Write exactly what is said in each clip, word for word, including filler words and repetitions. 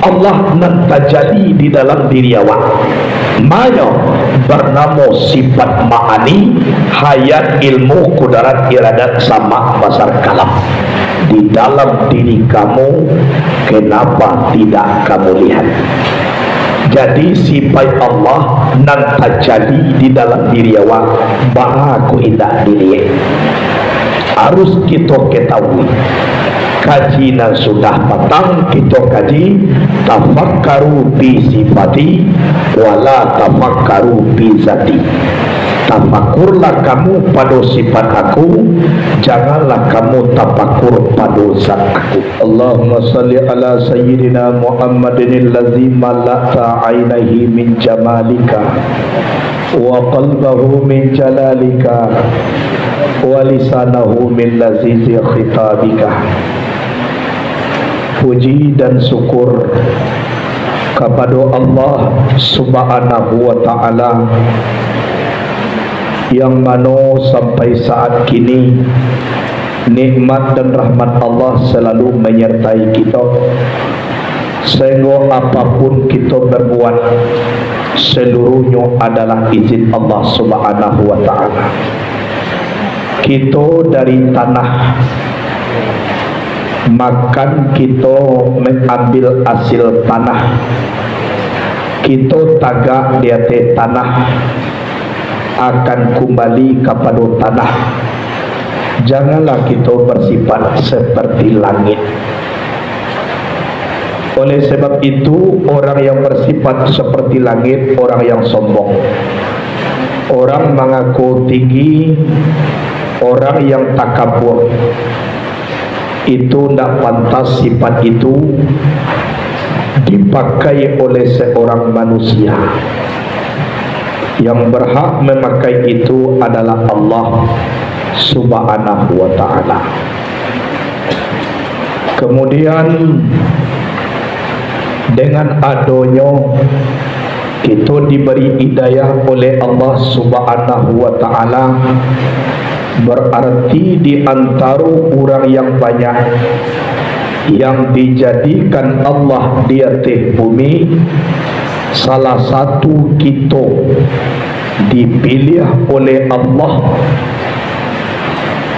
Allah nan tajali di dalam diri awak. Manyo bernamo sifat ma'ani, hayat, ilmu, kudarat, iradat, sama, basar, kalam. Di dalam diri kamu, kenapa tidak kamu lihat? Jadi, sifat Allah nan tajali di dalam diri awak, baa kok indak diliek? Harus kito ketahui. Kaji nan sudah patang kito kaji, tafakkaru fi sifati, wala tafakkaru fi zati. Tafakurlah kamu pado sifat Aku, janganlah kamu tafakur pado zat Aku. Allahumma salli ala sayyidina Muhammadin allazi mala'ta ainaihi min jamalika, wa qalbahu min jalalika, wa lisanahu min lazizi khitabika. Puji dan syukur kapado Allah Subhanahu wa Ta'ala, yang mano sampai saat kini, nikmat dan rahmat Allah selalu menyertai kito, sehinggo apapun kito berbuat, seluruhnyo adalah izin Allah Subhanahu wa Ta'ala. Kito dari tanah, makan kito mengambil hasil tanah. Kito tagak di ateh tanah, akan kumbali kapado tanah. Janganlah kito bersifat seperti langit. Oleh sebab itu, orang yang bersifat seperti langit, orang yang sombong, orang mangaku tinggi, orang yang takabur. Itu ndak pantas sifat itu dipakai oleh seorang manusia. Yang berhak memakai itu adalah Allah Subhanahu wa Ta'ala. Kemudian, dengan adonyo kito diberi hidayah oleh Allah Subhanahu wa Ta'ala, berarti di antaro urang yang banyak yang dijadikan Allah di ateh bumi, salah satu kito dipiliah oleh Allah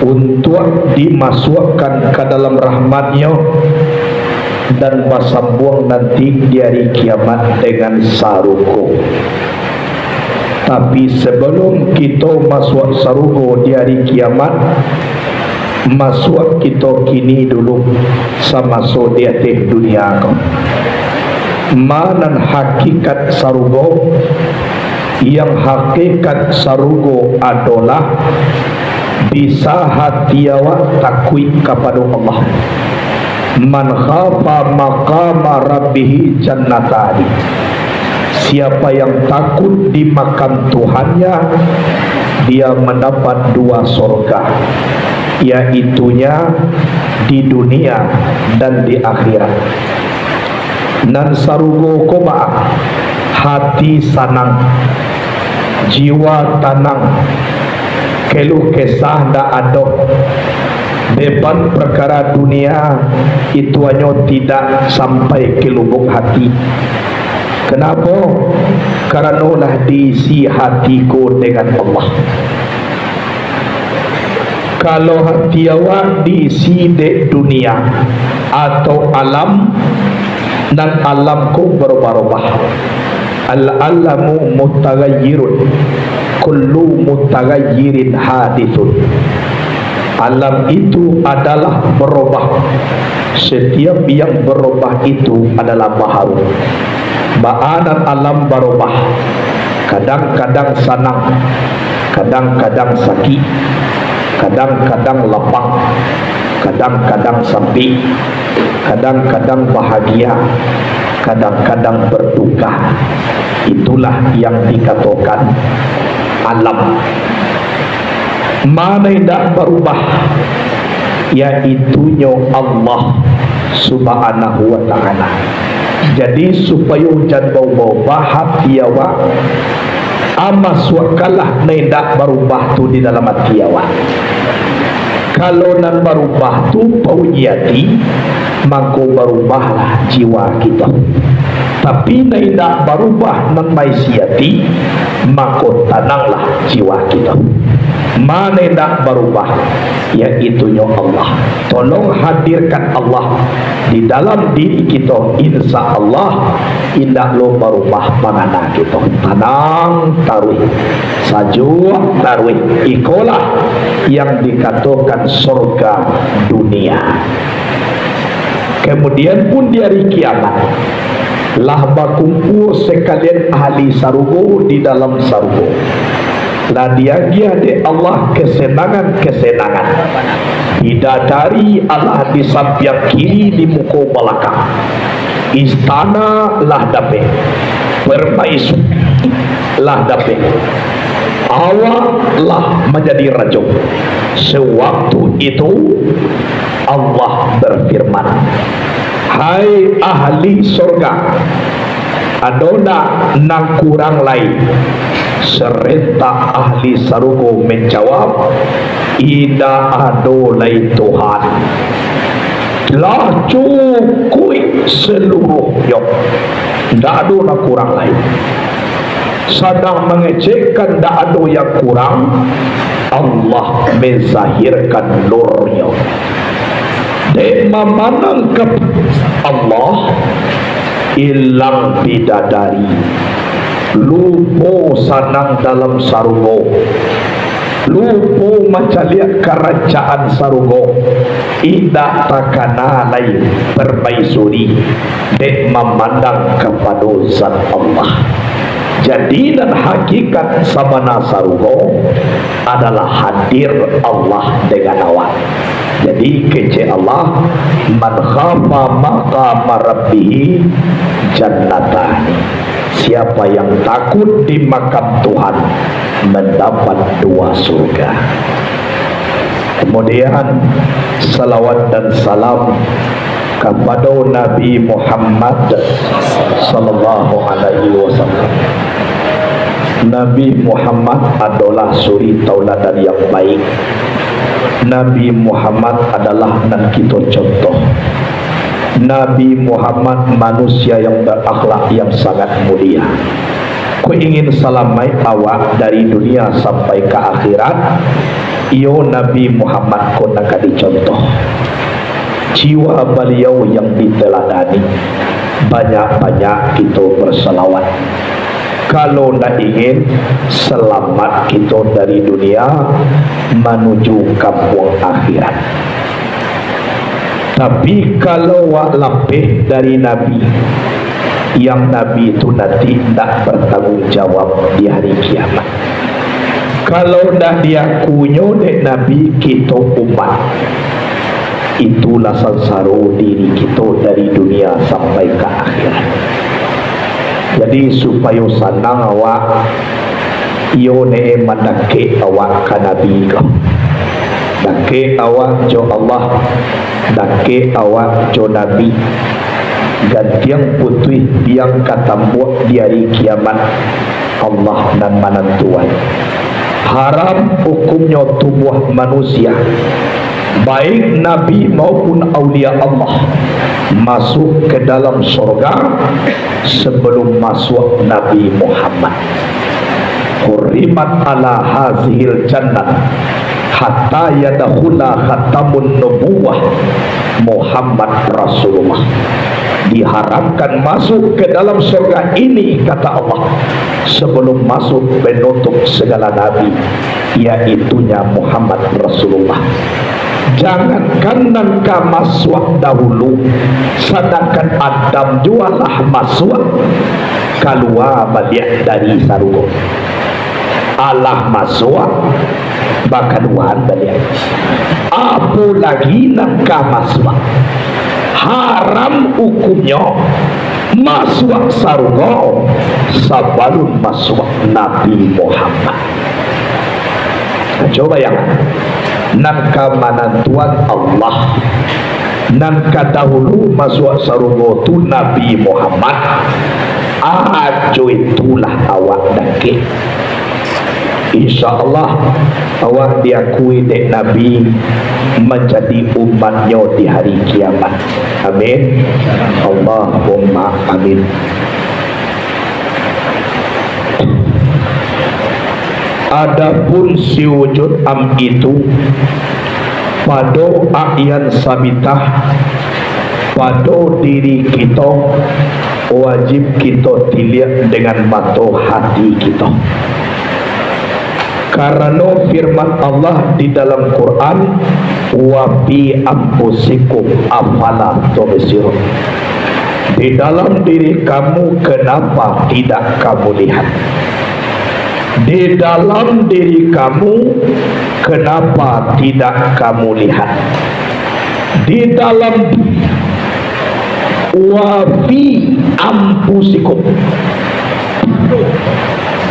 untuak dimasuakkan ka dalam rahmat-Nyo dan basambuang nanti di ari kiamat dengan sarugo. Tapi, sabalum kito masuak sarugo di ari kiamat, masuak kito kini dulu, samaso di ateh dunia ko. Ma nan hakikat sarugo? Yang hakikat sarugo adolah bisa hati awak takuik kapado Allah. "Man khafa maqama rabbihi jannatani." Siapa yang takut di makam Tuhannya, dia mendapat dua sorga, yaitunya di dunia dan di akhirat. Nan sarugo ko baa? Hati sanang, jiwa tanang, keluh kesah ndak ado, beban perkara dunia itu hanyo tidak sampai ke lubuk hati. Kenapa? Karano lah diisi hati ko dengan Allah. Kalau hati awak diisi dek dunia atau alam, nan alam ko barubah-rubah. Al-alamu mutaghayyirun, kullu mutaghayyirin hadithun. Alam itu adalah barubah. Setiap yang barubah itu adalah baharu. Baa nan alam barubah? Kadang-kadang sanang, kadang-kadang sakik, kadang-kadang lapang, kadang-kadang sampik, kadang-kadang bahagia, kadang-kadang berduka. Itulah yang dikatokan alam. Ma nan indak barubah, yaitunyo Allah Subhanahu wa Ta'ala. Jadi, supayo jan baubah-ubah hati awak, a, masuakkanlah nan indak barubah tu di dalam hati awak. Kalau nan barubah tu paunyi ati, mako barubahlah jiwa kito. Tapi, nan indak barubah nan maisi ati, mako tananglah jiwa kito. Ma nan indak barubah, yaitunyo Allah. Tolong hadirkan Allah di dalam diri kito, insya Allah indak lo barubah pangana kito. Tanang taruih, sajuak taruih. Ikolah yang dikatokan sorga dunia. Kemudian pun di hari kiamat, lah bakumpua sekalian ahli sarugo di dalam sarugo. Lah diagiah dek Allah kesenangan-kesenangan. Bidadari alah di sampiang kiri, di muko balakang. Istana lah dapek. Permaisuri lah dapek. Awak lah manjadi rajo. Sewaktu itu, Allah berfirman, "Hai ahli sorga, ado ndak nan kurang lai?" Serentak ahli sarugo manjawab, "Indak ado lai, Tuhan. Lah cukuik saluruhnyo. Indak ado nan kurang lai." Sadang mangecekkan ndak ado yang kurang, Allah menzahirkan nurnya. Dek mamandang ka Allah, ilang bidadari, lupo sanang dalam sarugo, lupo mancaliak karajaan sarugo, indak takana lai permaisuri dek mamandang kapado Zat Allah. Jadi, nan hakikat sabana sarugo adalah hadir Allah dengan awak. Jadi, kecek Allah, "Man khafa maqama rabbih jannatani." Siapa yang takut di makam Tuhan, mendapat dua surga. Kemudian, salawat dan salam kapado Nabi Muhammad sallallahu alaihi wasallam. Nabi Muhammad adolah suri tauladan yang baik. Nabi Muhammad adalah nan kito contoh. Nabi Muhammad manusia yang berakhlak yang sangat mulia. Kok ingin salamaik awak dari dunia sampai ka akhirat, iyo Nabi Muhammad ko nan ka dicontoh. Jiwa baliau yang diteladani, banyak-banyak kito bersalawat. Kalau ndak ingin, selamat kito dari dunia manuju kampuang akhirat. Tapi, kalau wak lapeh dari Nabi, yang Nabi tu nanti ndak bertanggung jawab di hari kiamat. Kalau ndak diakunyo dek Nabi, kito umat, itulah sansaro diri kito dari dunia sampai ka akhirat. Jadi, supayo sanang awak, iyo ne mandakek awak ka Nabi ko. Dakek awak jo Allah, dakek awak jo Nabi. Gantiang putuih biang ka tambuak di ari kiamat, Allah nan manantuan. Haram ukumnyo tubuah manusia, baik nabi maupun aulia Allah, masuak ka dalam sorga sabalum masuak Nabi Muhammad. Hurrimat ala hazihil jannah hatta yadkhula khatamun nubuwah Muhammad Rasulullah. Diharamkan masuk ke dalam surga ini, kata Allah, sebelum masuk penutup segala nabi, yaitunya Muhammad Rasulullah. Jangankan nan ka masuak dahulu, sadangkan Adam jua lah masuak, kalua baliak dari sarugo. Alah masuak, bakaluaan baliak. Apo lagi nan ka masuak? Haram ukumnyo masuak sarugo sabalun masuak Nabi Muhammad. Cubo bayangkan, nan ka manantuan Allah, nan ka dahulu masuak sarugo tu Nabi Muhammad. Ajo itulah awak dakek. Insya Allah, awak diakui dek Nabi manjadi umatnyo di hari kiamat. Amin. Allahumma amin. Adapun si wujud am itu, pado a'yan sabitah, pado diri kito, wajib kito tiliak dengan mato hati kito. Karano firman Allah di dalam Quran, "Wa fi anfusikum, afala tubsirun." Di dalam diri kamu, kenapa tidak kamu lihat? Di dalam diri kamu, kenapa tidak kamu lihat? Di dalam, wa fi anfusikum.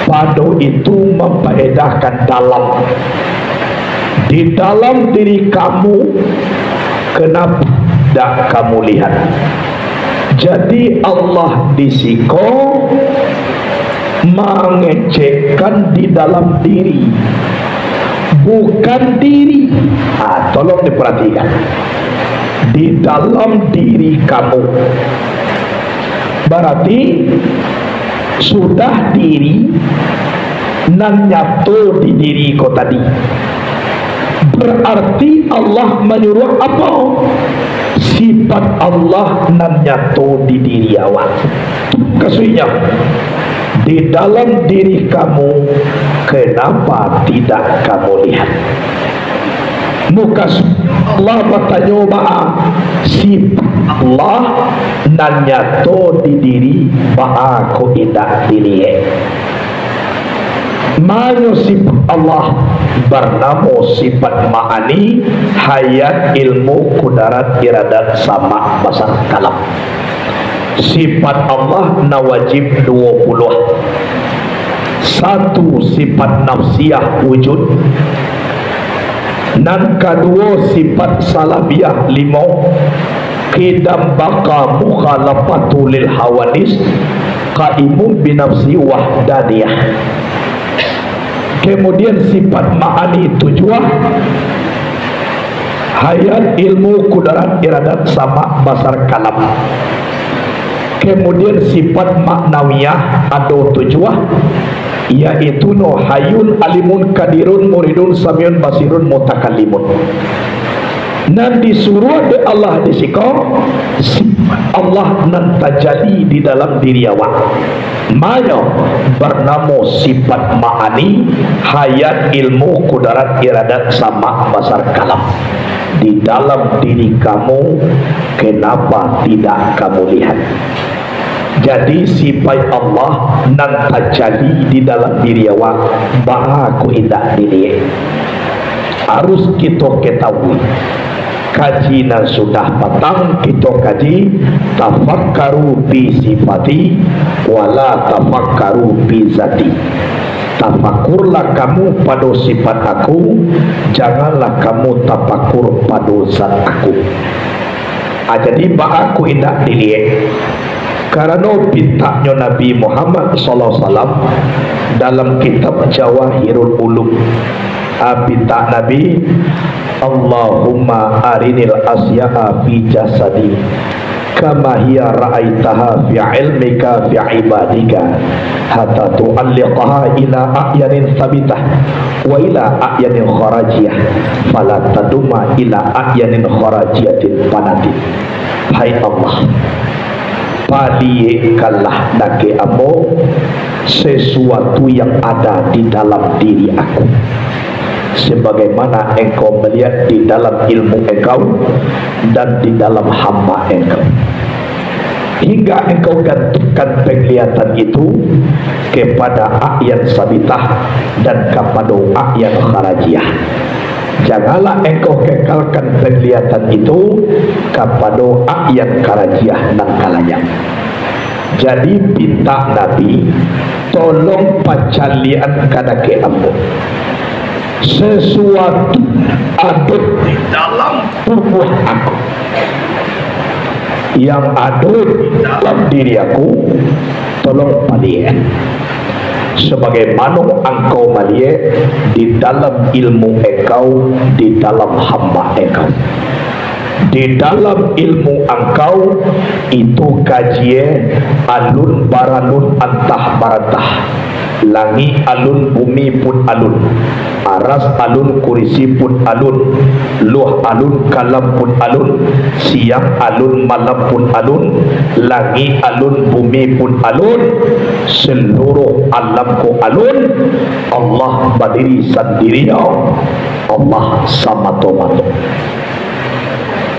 Pado itu mampaedahkan dalam. Di dalam diri kamu, kenapa tidak kamu lihat? Jadi, Allah di siko mangecekkan di dalam diri, bukan diri. Ah, tolong diperhatikan. Di dalam diri kamu. Bararti, sudah diri nan nyato di diri ko tadi. Bararti Allah manyuruah apo? Sifat Allah nan nyato di diri awak. Tu mukasuiknyo. Di dalam diri kamu, kenapa tidak kamu lihat? Mukasuik Allah batanyo baa? Sifat Allah nan nyato di diri, baa ko indak diliek? Manyo sifat Allah barnamo sifat ma'ani, hayat, ilmu, kudarat, iradat, samak, basar, kalam. Sifat Allah nan wajib duo puluah. Satu, sifat nafsiah, wujud. Nan kaduo, sifat salabiah, limo. Qidam, baqa, mukhalafatu lil hawadis, qaimun binafsi, wahdaniyah. Kemudian sifat ma'ani, tujuah. Hayat, ilmu, kudarat, iradat, samak, basar, kalam. Kemudian sifat maknawiyah ado tujuah, yaitu no hayun, alimun, kadirun, muridun, samiun, basirun, mutakalimun. Nan disuruah dek Allah di siko, sifat Allah nan tajali di dalam diri awak. Manyo barnamo sifat ma'ani, hayat, ilmu, kudarat, iradat, samak, basar, kalam. Di dalam diri kamu, kenapa tidak kamu lihat? Jadi, sifat Allah nan tajali di dalam diri awak, baa ko indak diliek? Harus kito ketahui. Kaji nan sudah patang kito kaji, "Tafakkaru fi sifati, wala tafakkaru fi zati." Tafakurlah kamu pado sifat Aku, janganlah kamu tafakur pado zat Aku. Ah, jadi, baa ko indak diliek? Karano pintaknyo Nabi Muhammad sallallahu alaihi wasallam dalam kitab Jawahirul Ulum. Ah, pintak Nabi, "Allahumma arinil asya'a fi jasadi, kama hiya ra'aitaha fi ilmika fi ibadika, hatta tu'alliqaha ila a'yanin sabitah, wa ila a'yanin kharajiyah, fala tadumma ila a'yanin kharajiyatin fanatin." Hai Allah, paliekkanlah dakek ambo sesuatu yang ada di dalam diri aku, sebagaimana Engkau melihat di dalam ilmu Engkau dan di dalam hamba Engkau, hingga Engkau gantungkan penglihatan itu kepada a'yan sabitah dan kapado a'yan kharajiyah. Janganlah Engkau kekalkan penglihatan itu kapado a'yan kharajiyah nan kalanyang. Jadi, pintak Nabi, tolong pacaliakan ka dakek ambo sesuatu ado di dalam tubuah aku, yang ado di dalam diri aku, tolong paliek. Sabagaimano angkau maliek di dalam ilmu engkau, di dalam hamba engkau. Di dalam ilmu angkau, itu kajie alun baralun antah barantah. Langik alun, bumi pun alun. Aras alun, kurisi pun alun. Luh alun, kalam pun alun. Siang alun, malam pun alun. Langik alun, bumi pun alun. Saluruh alam ko alun. Allah badiri sandirian. Allah samato-mato.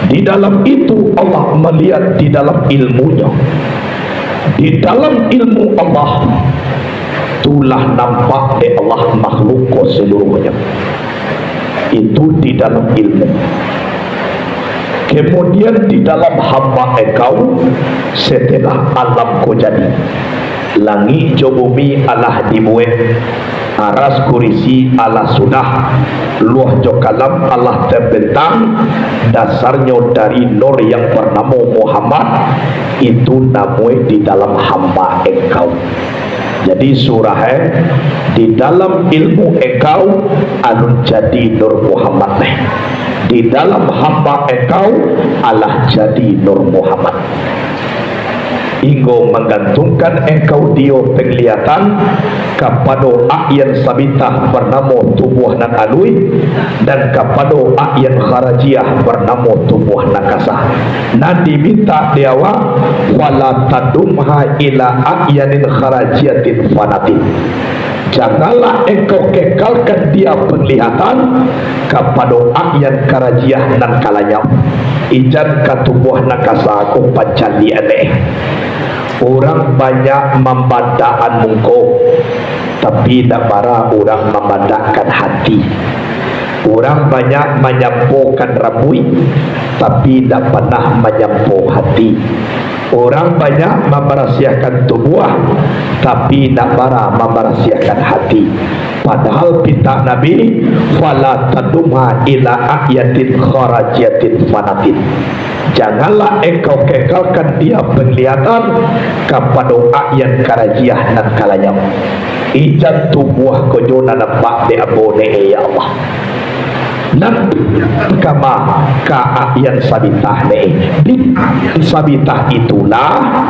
Di dalam itu Allah maliek di dalam ilmu-Nyo. Di dalam ilmu Allah, tu lah nampak dek Allah makhluk ko saluruhnyo. Itu di dalam ilmu. Kemudian di dalam hamba engkau, setelah alam ko jadi, langik jo bumi alah dibuek, aras kurisi alah sudah, luh jo kalam alah tabentang, dasarnyo dari nur yang bernamo Muhammad, itu namuai di dalam hamba engkau. Jadi surah, eh, di dalam ilmu engkau alun jadi Nur Muhammad neh. Di dalam hamba engkau alah jadi Nur Muhammad. Inggo manggantungkan engkau dio penglihatan kapado a'yan sabitah bernamo tubuah nan alui, dan kapado a'yan kharajiah bernamo tubuah nan kasa. Nan dimintak di awak, "Fala tadumha ila a'yanin kharajiatin fanatin." Janganlah engkau kekalkan dia penglihatan kapado a'yan kharajiah nan ka lanyau. Ijan ka tubuah nan kasa ko pancaliak neh. Urang banyak mambadakan muko, tapi indak bara urang mambadakkan hati. Urang banyak manyampokan rambuik, tapi indak panah manyampo hati. Urang banyak mambarasiahkan tubuah, tapi indak bara mambarasiahkan hati. Padahal pintak Nabi, "Fala tadumha ila a'yatin kharajiatin fanatin." Janganlah engkau kekalkan dia penglihatan kapado a'yan kharajiah nan ka lanyau. Ijan tubuah ko jo nan nampak dek ambo neh, ya Allah. Nan kama ka a'yan sabitah neh. Di sabitah itulah,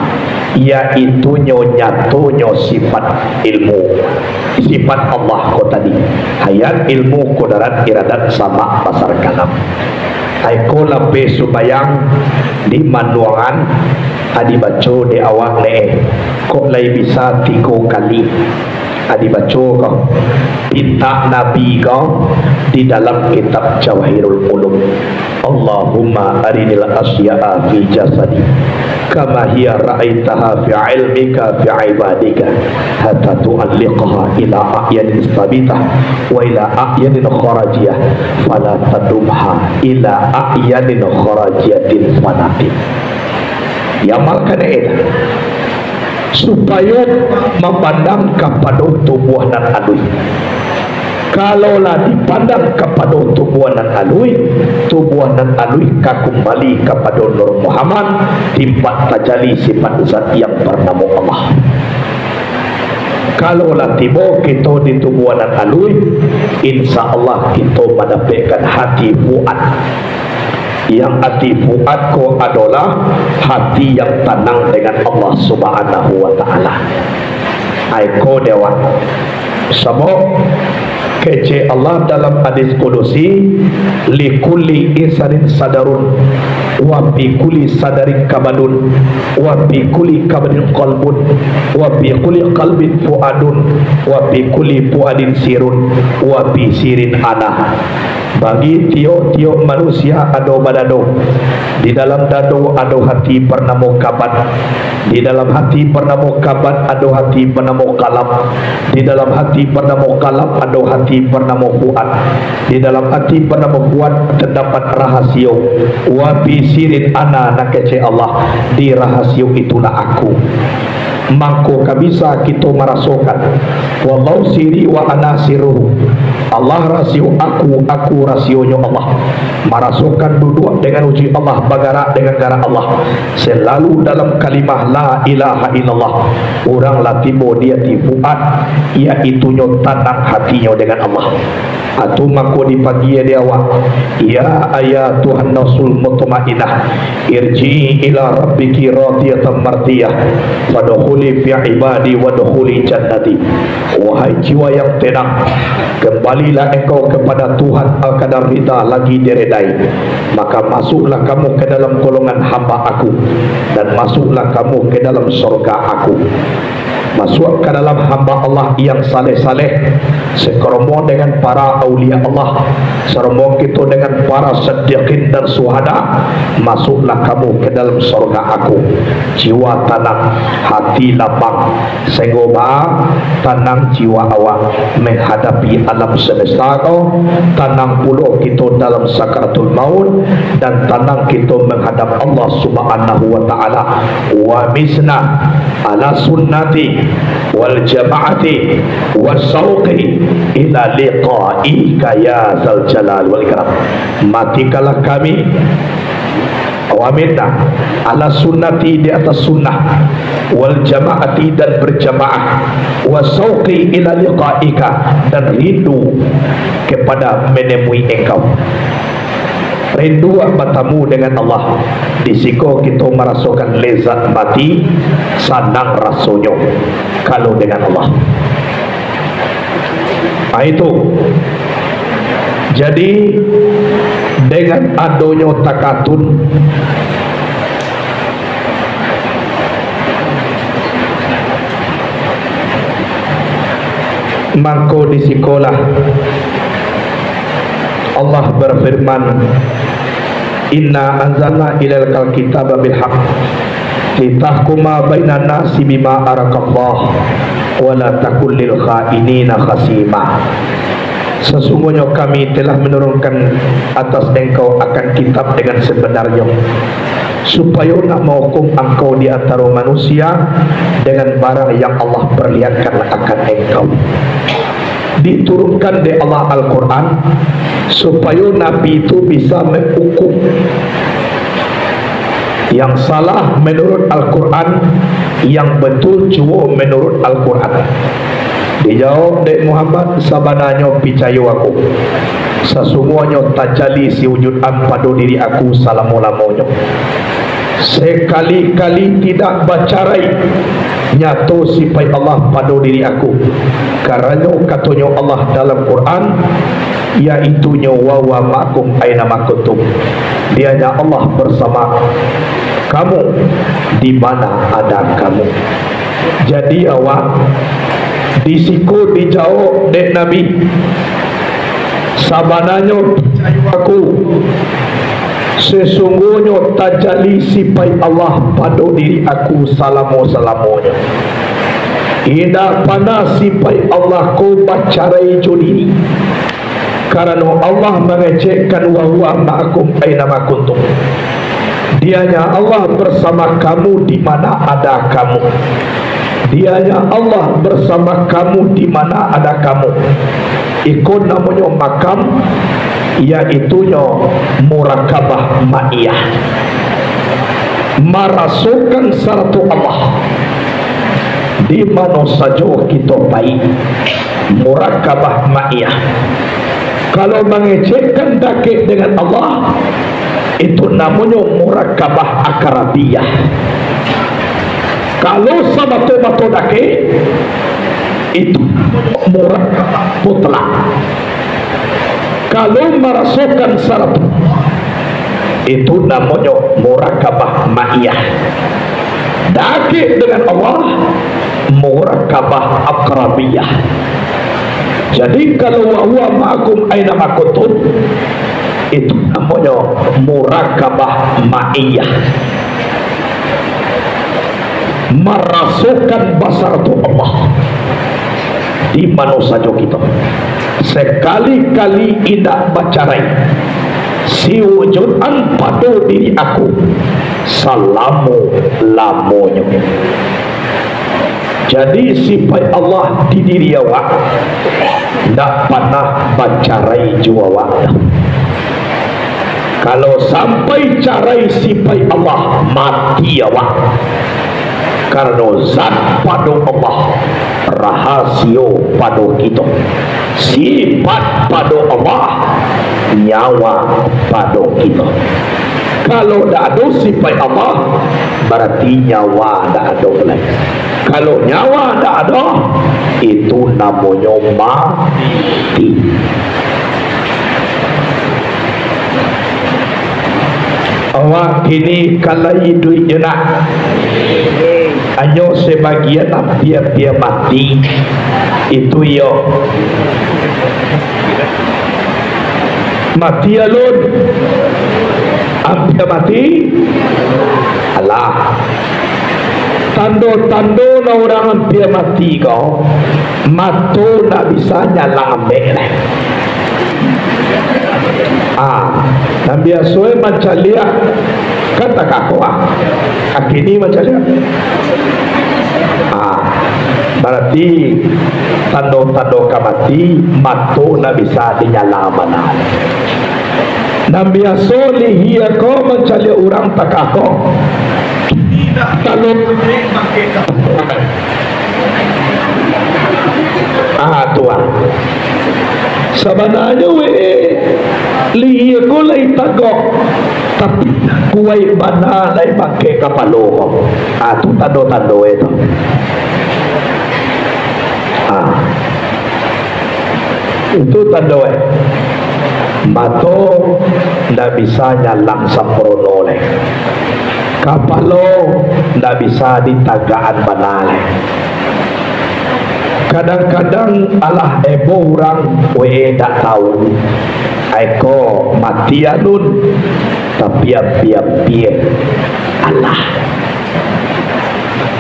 yaitunyo nyatonyo sifat ilmu, sifat Allah ko tadi. Hayat, ilmu, kudarat, iradat, samak, basar, kalam. Ai ko lapeh sumbayang di manuangan, a dibaco dek awak neh, kok lai bisa tigo kali. A dibaco ko, pintak Nabi ko di dalam kitab Jawahirul Ulum. Allahumma arinil asya'a fi jasadi, kama hiya ra'aitaha fi ilmika fi ibadika, hatta tu'alliqaha ila a'yanin sabitah, wa ila a'yanin kharajiyah, fala tadumha ila a'yanin kharajiyatin fanatin. Diamalkan, eh, supayo mamandang kapado tubuah nan alui. Kalau lah dipandang kapado tubuah nan alui, tubuah nan alui ka kumbali kapado Nur Muhammad, timpat tajali sifat zat yang bernamo Allah. Kalau lah tibo kito di tubuah nan alui, insya Allah kito mandapekkan hati fuad. Yang ati fuad ko adolah hati yang tanang dengan Allah Subhanahu wa Ta'ala. Ai ko dewa. Sabab kecek Allah dalam hadis kudusi, "Likulli insanin sadarun, wa fi kulli sadarin kabadun, wa fi kulli kabadin qalbun, wa fi kulli qalbin fuadun, wa fi kulli fuadin sirun, wa fi sirin ana." Bagi tiok-tiok manusia ado badado. Di dalam dado ado hati bernamo kabad. Di dalam hati bernamo kabad ado hati bernamo kalam. Di dalam hati bernamo kalam ado hati bernamo fuad. Di dalam hati bernamo fuad terdapat rahasio. Wa fi sirin ana, nan kecek Allah, di rahasio itulah aku. Mangko ka bisa kito marasokan, wallahu siri wa ana siruhu. Allah rasio aku, aku rasionyo Allah. Marasokan duduak dengan uji Allah, bagarak dengan garak Allah. Selalu dalam kalimah la ilaha illallah. Urang lah tibo di ati fuad, yaitunyo tanang hatinyo dengan Allah. Atu mako dipagia di awak, ya ayatuhan nafsul mutmainnah, irji'i ila rabbiki radiyatan mardiyah, fadkhuli fi ibadi wadkhuli jannati. Wahai jiwa yang tenang, kembalilah engkau kepada Tuhan Al-Qadar Ridha lagi diredai, maka masuklah kamu ke dalam golongan hamba Aku, dan masuklah kamu ke dalam sorga Aku. Masuak ka dalam hamba Allah yang saleh-saleh, sekerombong dengan para aulia Allah, serombong kito dengan para siddiqin dan syuhada, masuklah kamu ke dalam sorga Aku. Jiwa tanang, hati lapang, sehinggo ba tanang jiwa awak menghadapi alam semesta ko, tanang pulo kito dalam sakaratul maut, dan tanang kito menghadap Allah Subhanahu wa Ta'ala. Wa misna ala sunnati wal jama'ati wa syauqi ila liqa'ika ya zal jalal wal ikram. Matikanlah kami, awaminna, ala sunnati, di atas sunnah, wal jama'ati, dan berjamaah, wa syauqi ila liqa'ika, dan rindu kepada menemui Engkau. Rindu batamu dengan Allah. Di siko kito marasokan lezat mati, sanang rasonyo kalau dengan Allah. Ah, itu. Jadi, dengan adonyo takatun, mangko di sikolah Allah berfirman, "Inna anzalna ilaikal kitaba bil haq, litahkuma bainan nasi bima arakallah, wa la takun lil khainina khasima." Sesungguhnya Kami telah menurunkan atas engkau akan kitab dengan sebenarnya, supayo nak mahukum angkau di antaro manusia dengan barang yang Allah perlihatkan akan engkau. Diturunkan dek Allah Al-Quran, supayo Nabi tu bisa menghukum yang salah menurut Al-Quran, yang betul juo menurut Al-Quran. Dijawab dek Muhammad, "Sabananyo picayo aku, sasungguahnyo tajali si wujud am pado diri aku salamo-lamonyo. Sekali-kali tidak bacarai, nyato sipaik Allah pado diri aku. Karano katonyo Allah dalam Quran, yaitunyo, wa huwa ma'akum aina ma kuntum. Dianya Allah bersama kamu di mana ada kamu." Jadi awak, di siko dijawab dek Nabi, "Sabananyo picayo aku, sesungguahnyo tajali sipaik Allah pado diri aku salamo-salamonyo. Indak panah sipaik Allah ko bacarai jo diri, karano Allah mangecekkan, wa huwa ma'akum aina ma kuntum. Dianya Allah bersama kamu di mana ada kamu. Dianya Allah bersama kamu di mana ada kamu." Iko namonyo makam, yaitunyo murakabah ma'iyah. Marasokan sarato Allah di mano sajo kito pai. Murakabah ma'iyah. Kalau mangecekkan dakek dengan Allah, itu namonyo murakabah akrabiyah. Kalau sabato-bato dakek, itu murakabah mutlak. Kalau marasokan sarato, itu namonyo murakabah ma'iyah. Dakek dengan Allah, murakabah akrabiyah. Jadi, kalau wa huwa ma'akum aina ma kuntum, itu namonyo murakabah ma'iyah. Marasokan basarato Allah di mano sajo kito. Sekali-kali indak bacarai, si wujud an pado diri aku salamo-lamonyo. Jadi, sipaik Allah di diri awak, ndak panah bacarai jo awak doh. Kalau sampai carai sipaik Allah, mati awak. Karano zat pado Allah, rahasio pado kito. Sipaik pado Allah, nyawa pado kito. Kalau ndak ado sipaik Allah, barati nyawa ndak ado lai. Kalau nyawa ndak ado, itu namonyo mati. Awak kini ka lai iduik jo nak? Hanyo sabagian ampia-ampia mati. Itu iyo. Mati alun. Ampia mati. Alah. Tando-tando nan urang ampia mati ko, mato ndak bisa nyalang ambek lai. Ah, nan biaso e mancaliak kan takah ko, ah. Kini mancaliak. Ah, barati tando-tando ka mati, mato ndak bisa dinyalang bana. Nan biaso lihia ko mancaliak urang takah ko. Kini ndak talok. Ah, tu ah. Sabananyo, weh, lihia ko lai tagak, tapi kuaik bana lai mangkek kapalo ko. Ah, tu tando-tando e tu. Ah. Itu tando e. Mato ndak bisa nyalang samparono lai. Kapalo ndak bisa ditagakan bana lai. Kadang-kadang alah ebo urang, weh, ndak tau. Ai ko mati alun, tapi ampia-ampia. Alah.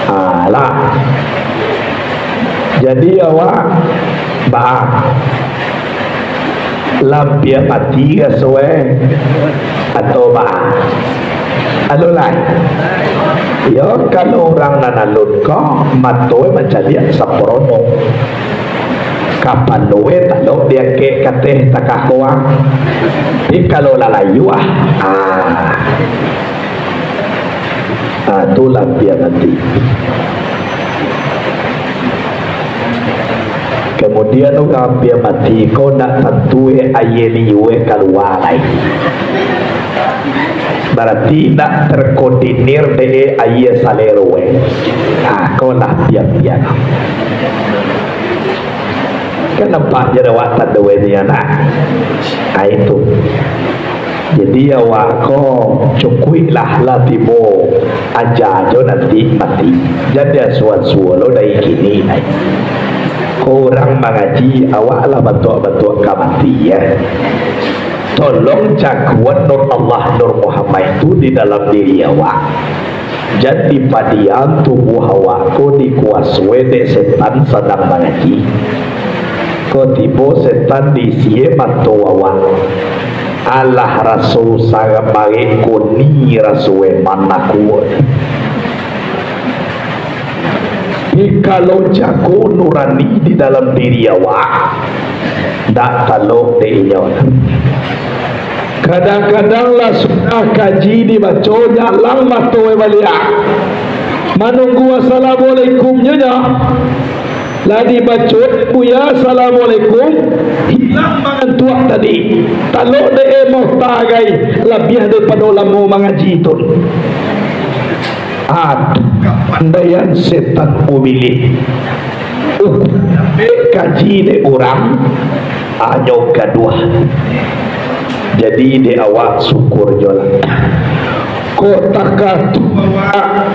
Alah. Jadi awak baa? Lah ampia mati raso e, atau baa? Alun lai. Yo, kalau urang nan alun ko, mato e mancaliak samparono. Kapalo e talok diangkek ka ateh takah ko. Tapi kalau lah layuah, ah. Ah, tu lah ampia mati. Kamudian, urang ampia mati ko ndak tantu e aia liua e kalua lai. Barati ndak terkoordinir dek e aia salero e. Ah, ko lah ampia-ampia. Kan nampak jo awak tando e ni, anak. Ah, itu. Jadi, awak ko cukuiklah lah tibo aja jo nanti mati. Jan diasuah-asuah lo dari kini, ai. Ko urang mangaji, awak lah batuak-batuak ka mati, ya. Tolong jagoan Nur Allah, Nur Muhammad tu di dalam diri awak. Jan dipadiakan tubuah awak ko dikuasoi dek setan sadang mangaji. Ko tibo setan diisi e mato awak. Alah, raso sabarek koni raso e, manakuak. Tapi kalau jago nurani di dalam diri awak, ndak talok dek inyo. Kadang-kadang lah sudah kaji dibaco, nyalang mato e baliak. Manunggu assalamualaikumnyo nyo. Lah dibaco, Buya, assalamualaikum, hilang mangantuak tadi. Talok dek e mota gai, labiah daripado lamo mangaji tu. Aduh, kapandaian setan ubilih. Uh, kaji dek urang, hanyo gaduah. Jadi, dek awak syukur jo lah. Kok takah tu awak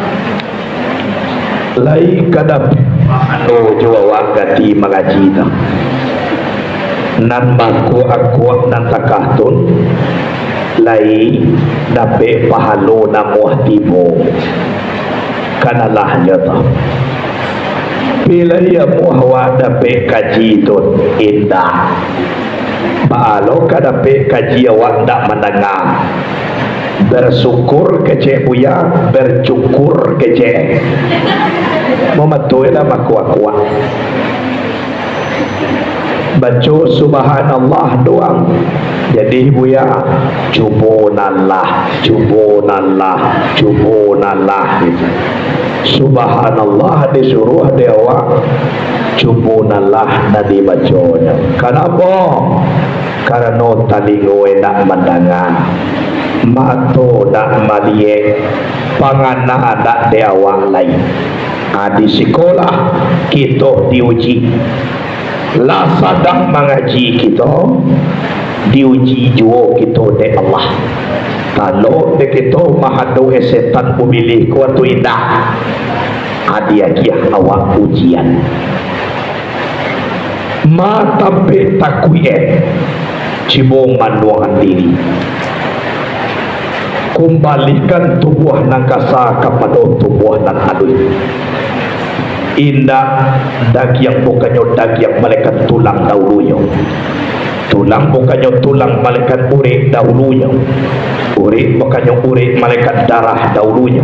lai ka dapek pahalo jo awak gati mangaji tu. Nan bakuak-kuak nan takah tu, lai dapek pahalo namuah tibo. Kan alah nyo tu. Pilai amuah awak dapek kaji tu, indak. Baa lo ka dapek kaji awak ndak mandanga. Bersyukur kecek Buya, bercukur kecek. Mamato lah makuak-kuak. Baco subhanallah doang. Jadi buya, cubo nan lah, cubo nan lah, cubo nan lah, gitu. Subhanallah disuruah dek awak, cubo nan lah nan dibaconyo. Kanapa? Karano talingo indak mandanga, mato indak maliek, pangana indak dek awak lai. Ha, di sikolah kito diuji. Lah sadang mangaji kito, diuji juo kito dek Allah. Talok dek kito mahadok-i setan ubilih ko atau indak. Ha, diagiah awak ujian. Ma tampek takuik, eh, cubo manuangkan diri. Kumbalikan tubuah nan kasa kapado tubuah nan aluih. Indak, dagiang bukannyo dagiang, malaikat tulang dahulunyo. Tulang bukannyo tulang, malaikat urek dahulunyo. Urek bukannyo urek, malaikat darah dahulunyo.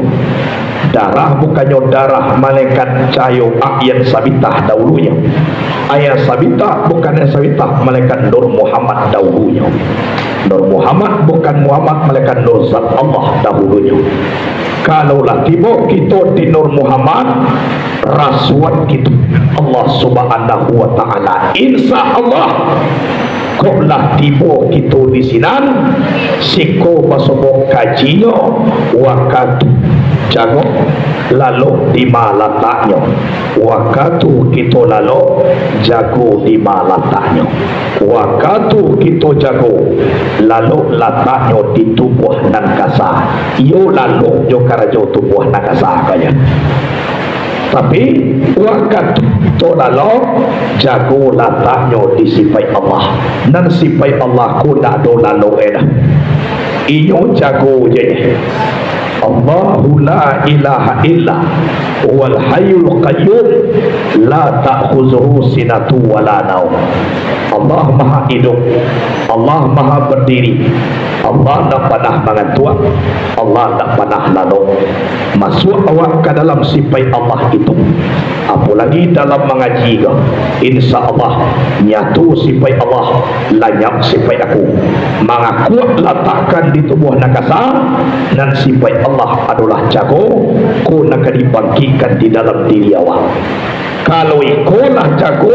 Darah bukannyo darah, malaikat cahayo Ayan Sabitah dahulunyo. Ayan Sabitah bukan Ayan Sabitah, malaikat Nur Muhammad dahulunyo. Nur Muhammad bukan Muhammad, malaikat Nur Zat Allah dahulunyo. Kalau lah tibo kito di Nur Muhammad, rasuan kito Allah Subhanahu wa Ta'ala. Insya Allah, kok lah tibo kito di sinan, siko basobok kajinyo, wakatu jago lalok di ma lataknyo. Wakatu kito lalok, jago di ma lataknyo. Wakatu kito jago, lalok lataknyo di tubuah nan kasa. Iyo, lalok jo karajo tubuah nan kasa ko nyo. Tapi, wakatu kito lalok, jago lataknyo di sipaik Allah. Nan sipaik Allah ko ndak ado lalok e doh. Inyo jago je. Allahu la ilaha illa huwal hayyul qayyum, la ta'khuzuhu sinatu wa la naum. Allah Maha Iduik, Allah Maha Berdiri, Allah ndak panah mangantuak, Allah ndak panah lalok. Masuak awak ka dalam sipaik Allah itu, apolagi dalam mangaji ko, insya Allah, nyato sipaik Allah, lanyap sipaik aku. Mangakuak latakkan di tubuah nan kasa, nan sipaik Allah adolah jago, ko nan ka dibangkikkan di dalam diri awak. Kalau iko lah jago,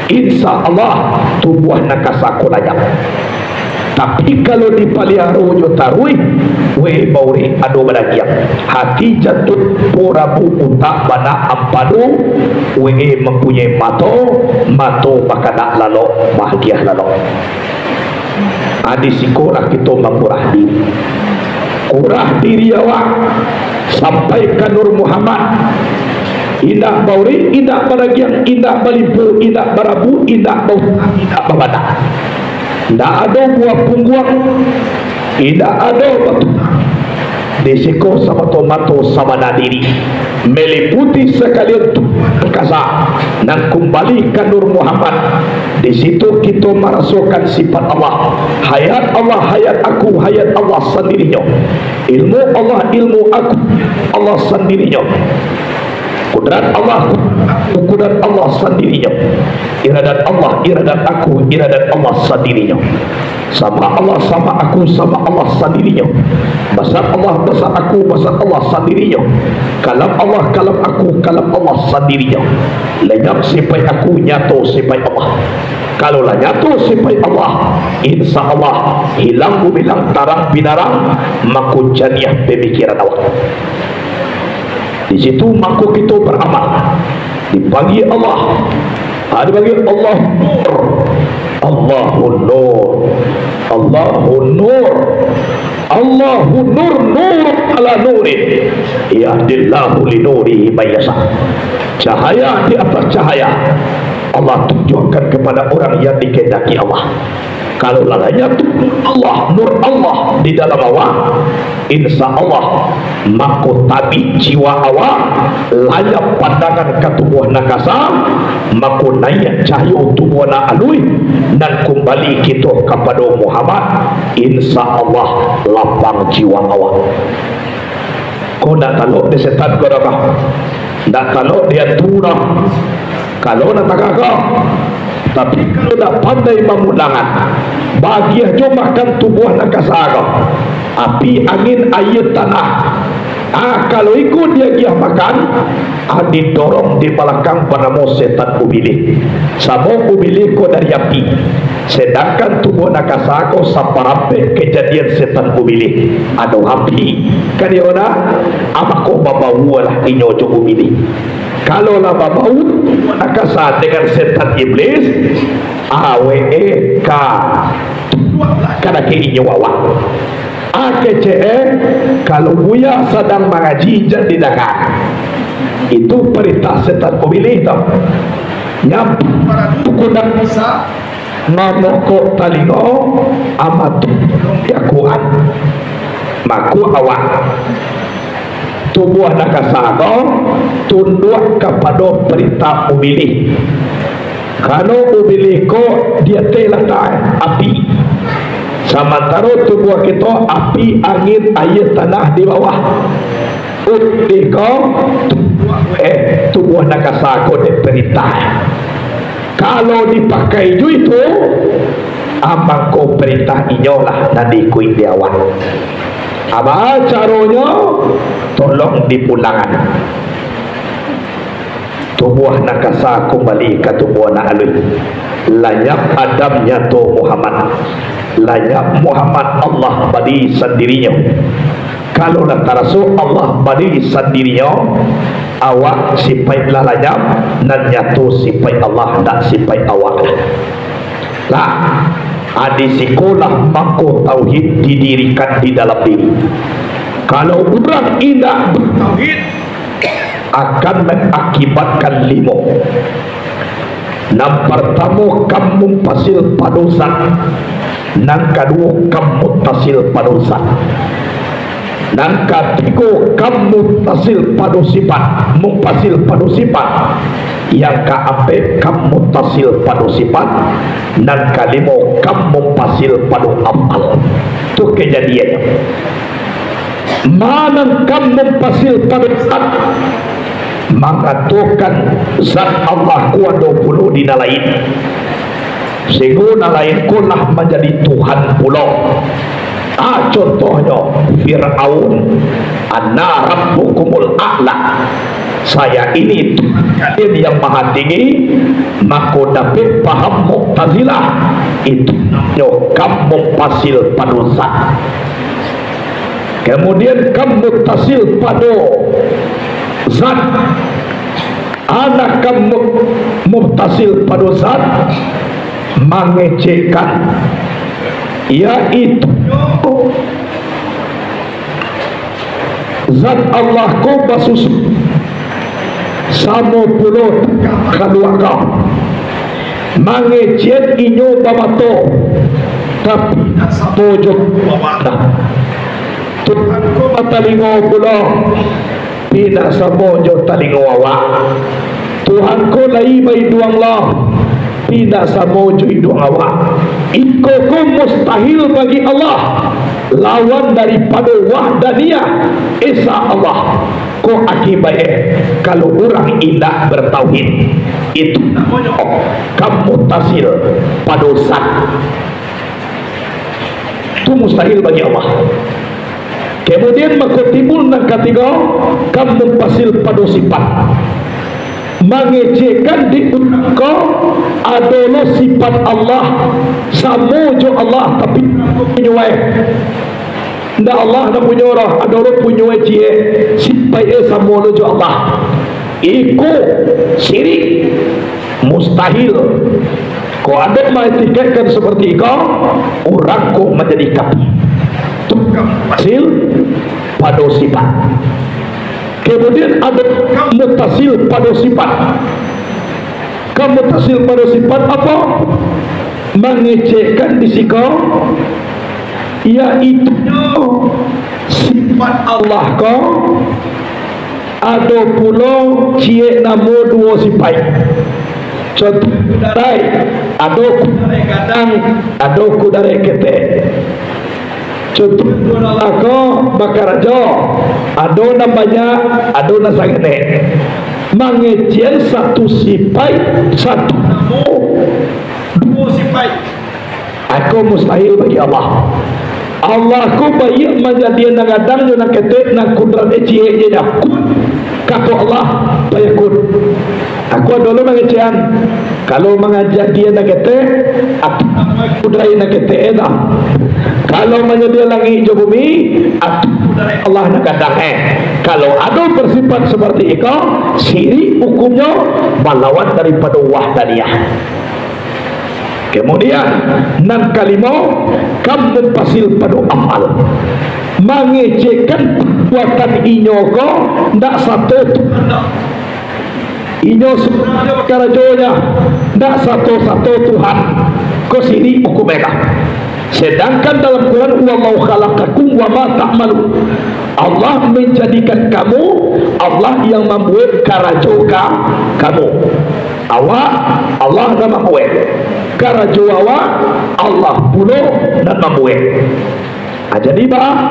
insya Allah, tubuah nan kasa ko lanyap. Tapi, kalau dipaliharonyo taruih, weh, baurek ado badagiang. Hati, jantuang, po, rabu, utak, banak, ampadu, weh, mampunyoi mato, mato bakadak lalok, baagiah lalok. Ha, di siko lah kito makurah diri. Kurah diri awak sampai ka Nur Muhammad. Indak baurek, indak badagiang, indak balimpo, indak barabu, indak bautak, indak babadak. Indak ado buah pungguang, indak ado batulang. Di siko samato-mato sabana diri, maliputi sakalian tubuah nan kasa, nan kumbali ka Nur Muhammad. Di situ kito marasokan sifat Allah, hayat Allah, hayat aku, hayat Allah sandirinyo, ilmu Allah, ilmu aku, Allah sandirinyo. Kudrat Allah, kudrat Allah sandirinyo. Iradat Allah, iradat aku, iradat Allah sandirinyo. Sama Allah, sama aku, sama Allah sandirinyo. Basar Allah, basar aku, basar Allah sandirinyo. Kalam Allah, kalam aku, kalam Allah sandirinyo. Lanyap sipaik aku, nyato sipaik Allah. Kalau lah nyato sipaik Allah, insya Allah, hilang gumilang, tarang binarang, mako janiah pamikiran awak. Di situ mako kito baramal. Dipanggil Allah. Ha, dipanggil Allah Nur. Allahu Nur. Allahu Nur. Allahu Nur, Nur ala Nurin. Yahdillahu li nurihi man yasha. Cahaya di atas cahaya. Allah tunjukkan kepada orang yang dikehendaki Allah. Kalau lah nyatu Allah, Nur Allah di dalam awak, insya Allah, mako tabik jiwa awak, lanyap pandangan ka tubuah nan kasa, mako naiak cahayo tubuah nan aluih, nan kumbali kito kapado Muhammad, insya Allah, lapang jiwa awak. Ko ndak talok dek setan ko dah, bah. Ndak talok diatu doh. Kalau nak tagak ko. Tapi kalau ndak pandai mamulangan, bagiah jo makan tubuah nan kasa ko. Api, angin, aia, tanah. Ah, kalau iko diagiah makan, ah, didorong di balakang banamo setan ubilih. Sabab ubilih ko dari api. Sedangkan tubuah nan kasa ko saparampek kajadian setan ubilih. Ado api. Kan iyo dah? Ah, mako babaualah inyo jo ubilih. Kalau lah babau, nan kasa dengan setan iblis, awek e ka, ka dakek inyo awak. Ah, kecek e, kalau buya sadang mangaji, jan didanga. Itu parintah setan ubilih tu. Nyampak kudang bisa, mamokok talingo, amatu diakuan. Mako awak, tubuah nan kasa ko tunduak kapado parintah ubilih. Karano ubilih ko di ateh latak api, samantaro tubuah kito api, angin, aia, tanah di bawah. Ubilih ko, eh, tubuah nan kasa ko dek parintah. Kalau dipakai jo itu, ah, mangko parintah inyo lah nan diikuik di awak. Apo caronyo? Tolong dipulangan. Tubuah nan kasa kumbali ka tubuah nan aluih. Lanyap Adam, nyato Muhammad. Lanyap Muhammad, Allah bari sandirinyo. Kalau lah taraso Allah bari sandirinyo, awak sipaik lah lanyap, nan nyato sipaik Allah, ndak sipaik awak lah. Lah, ah, di sikolah mako tauhid didirikan di dalam diri. Kalau urang indak batauhid, akan mangakibatkan limo. Nan partamo, kam munfasil pado zat. Nan kaduo, kam muttasil pado zat. Nan katigo, kam muttasil pado sifat, munfasil pado sifat. Yang kaampek, kam muttasil pado sifat. Nan kalimo, kam munfasil pado afal. Tu kajadian. Ma nan kam munfasil pado zat, mangatokan zat Allah ko ado pulo di nan lain. Sahinggo nan lain ko lah manjadi Tuhan pulo. Ah, contohnyo, Firaun, "Ana rabbukumul a'la." Saya ini Tuhan kalian yang maha tinggi, mako dapek paham Mu'tazilah, itu namonyo kam munfasil pado zat. Kemudian kam muttasil pado zat. Anak kam mu-, muttasil pado zat, mangecekkan, yaitu zat Allah ko basusun, samo pulo kaluarga. Mangecek inyo bamato, tapi samo jo Tuhan ko batalingo pulo, indak samo jo talingo awak. Tuhan ko lai baiduang lo, indak samo jo iduang awak. Iko ko mustahil bagi Allah, lawan daripado wahdaniyah, esa Allah. Ko akibaik e, kalau urang indak bertauhid, itu namonyo kam muttasil pado zat. Tu mustahil bagi Allah. Kemudian mako timbul nan katigo, kam munfasil pado sifat. Mangecekkan di urang ko ado lo sifat Allah, samo jo Allah, tapi punyo e. Ndak Allah nan punyo doh, ado lo punyo e ciek, sifat e samo lo jo Allah. Iko sirik, mustahil. Ko ado maitikadkan saperti iko, urang ko manjadi kafir. Tu kam muttasil pado sifat. Kemudian ado kam muttasil pado sifat. Kam muttasil pado sifat apo? Mangecekkan di siko, yaitu sifat Allah ko ado pulo ciek namo duo sipaik. Contoh kudarek, ado kudarek gadang, ado kudarek ketek. Contoh kudarek ko bakarajo, ado nan banyak, ado nan sangenek. Mangecekan satu sipaik, satu namo, duo sipaik. Ako mustahil bagi Allah. Allah ko baiak manjadian nan gadang jo nan ketek, nan kudrat e ciek je dah. Kun, kato Allah, fayakun. Ako ado lo mangecekan. Kalau manjadian nan ketek, atu kudrat nan ketek e dah. Kalau manjadian langik jo bumi, atu kudrat Allah nan gadang e. Kalau ado bersifat seperti iko, sirik hukumnyo, malawan daripado wahdaniyah. Kemudian, nan kalimo, kam mufasil pado afal. Mangecekan pabuatan inyo ko ndak sato Tuhan. Inyo surang jo karajonyo, ndak sato-sato Tuhan. Ko sirik hukum e. Sedangkan dalam Quran, "Wallahu khalaqakum wa ma ta'malun." Allah manjadikan kamu, Allah yang mambuek karajo ka-, kamu. Awak, Allah nan mambuek. Karajo awak, Allah pulo nan mambuek. Ah, jadi, ba,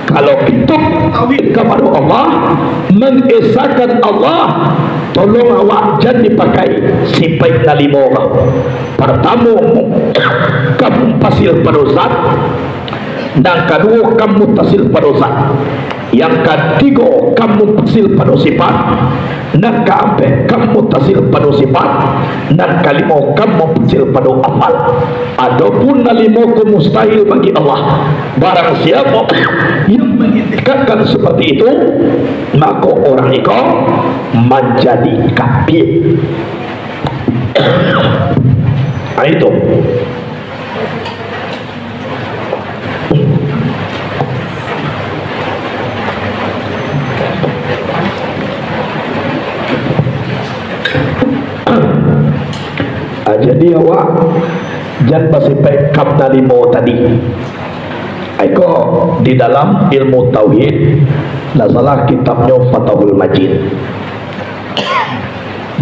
kalau kito tauhid kapado Allah, mangesakan Allah, tolong awak jan dipakai sipaik nan limo ko. Partamo, kam mufasil pado zat. Nan kaduo, kam muttasil pado zat. Yang katigo, kam muttasil pado sifat. Nan kaampek, kam muttasil pado sifat. Nan kalimo, kam muttasil pado afal. Adopun nan limo ko mustahil bagi Allah. Barang siapo yang mangitikadkan seperti itu, mako urang iko manjadi kafir. Ah, itu. Ah, jadi awak jan basipaik kam nan limo tadi. Iko di dalam ilmu tauhid, ndak salah kitabnyo Fathul Majid.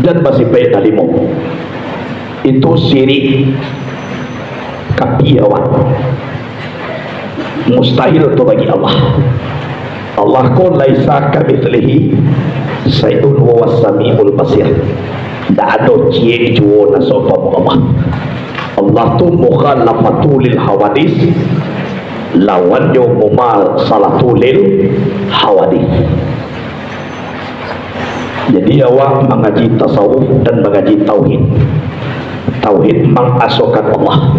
Jan basipaik nan limo. Itu sirik kafir awak. Mustahil tu bagi Allah. Allah ko laisa kamitslihi syai'un wa huwas samiul basir. Ndak ado ciek juo nan saumpamo Allah. Allah tu mukhalafatu lil hawadis, lawannyo mumatsalatu lil hawadis. Jadi, awak mangaji tasawuf dan mangaji tauhid. Tauhid mangasokan Allah.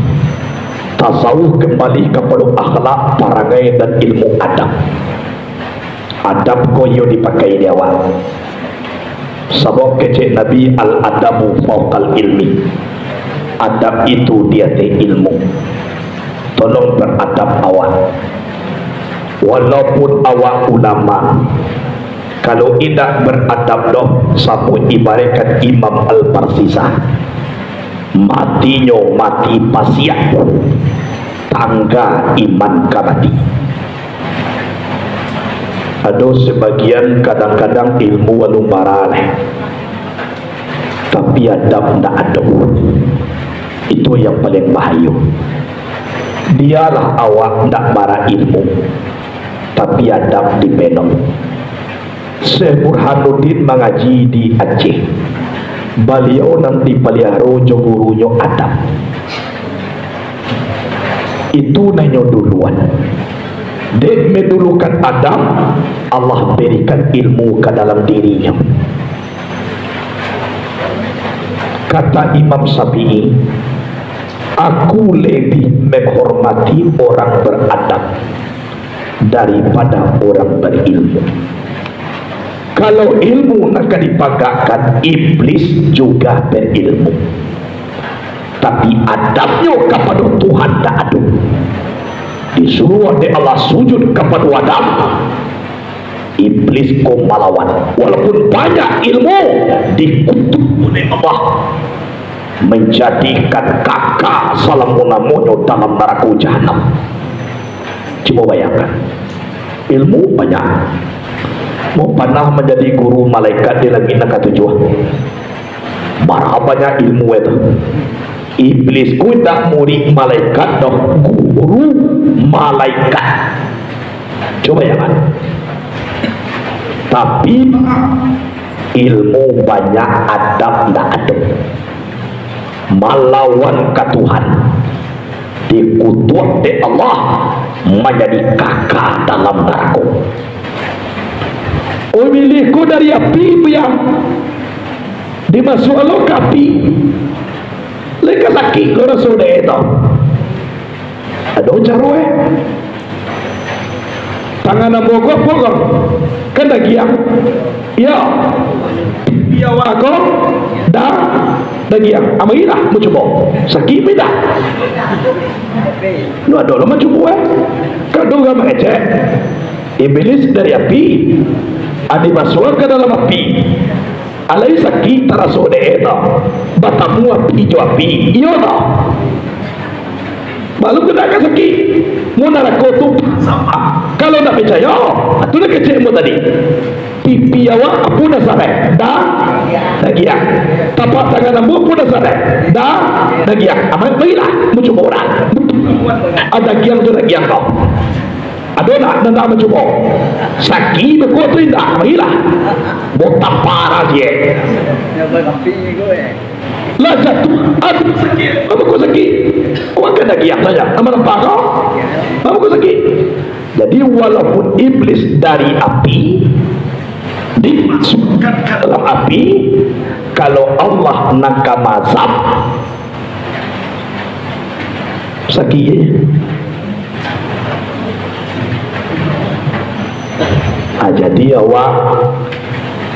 Tasawuf kambali kapado akhlak, parangai, dan ilmu adab. Adab ko iyo dipakai di awak. Sabab kecek Nabi, "Al-adabu fauqal ilmi." Adab itu di ateh ilmu. Tolong beradab awak. Walaupun awak ulama, kalau indak beradab doh, samo ibaratkan Imam Al-Barsisa. Matinyo mati pasiak, tangga iman ka mati. Ado sabagian kadang-kadang ilmu alun bara lai, tapi adab ndak ado. Itu yang paling bahayo. Bialah awak ndak bara ilmu, tapi adab dipelok. Syekh Burhanuddin mangaji di Aceh. Baliau nan dipaliaro jo gurunyo adab. Itu nan inyo duluan. Dek mandulukan adab, Allah barikan ilmu ka dalam dirinyo. Kata Imam Syafi'i, "Aku lebih menghormati orang beradab daripada orang berilmu." Kalau ilmu nan ka dipagakkan, iblis juga berilmu. Tapi adabnyo kapado Tuhan ndak ado. Disuruah dek Allah sujud kapado Adam, iblis ko malawan. Walaupun banyak ilmu, dikutuk oleh Allah, manjadikan kaka salamo-lamonyo dalam narako jahanam. Cubo bayangkan, ilmu banyak. Mau panah manjadi guru malaikat di langik nan katujuah. Bara banyak ilmu itu. Iblis ko indak murid malaikat doh, guru malaikat. Cubo bayangkan. Tapi, Ilmu banyak, adab ndak ado. Malawan ka Tuhan, dikutuak dek Allah, manjadi kaka dalam narako. Iblih ko dari api, piang, dimasuak lo ka api. Lai ka sakik lo raso dek tu. Ado caro, eh. Tangan ambo ko apo ko? Kan dagiang. Iyo. Pipi awak ko da-, dagiang. Amarilah, mancubo. Sakik pindah. Lu ado lo mancubo, eh. Kadang urang mangecek. Iblis dari api. Ado masuak ka dalam api. Alai sakik taraso dek e tu, batamu api jo api, iyo tu. Baru kena ka sakik. Mun narako tu sama. Kalau ndak picayo, tu lah kecek mu tadi. Pipi awak apo dasar e? Da-, dagiang. Tapak tangan ambo apo dasar e? Da-, dagiang. Aman, marilah, mu cubo urang. Ah, dagiang tu dagiang tu. Ado ndak nan nak mancubo? Sakik beko tu indak, marilah. Botapa aja. Lah jatuah, aduh sakik, apo ko sakik? Awak kan dagiang saja, aman nampak ko? Apo ko sakik? Jadi, walaupun iblis dari api, dimasukkan ka dalam api, kalau Allah nan ka maazab, sakik. Ah, jadi awak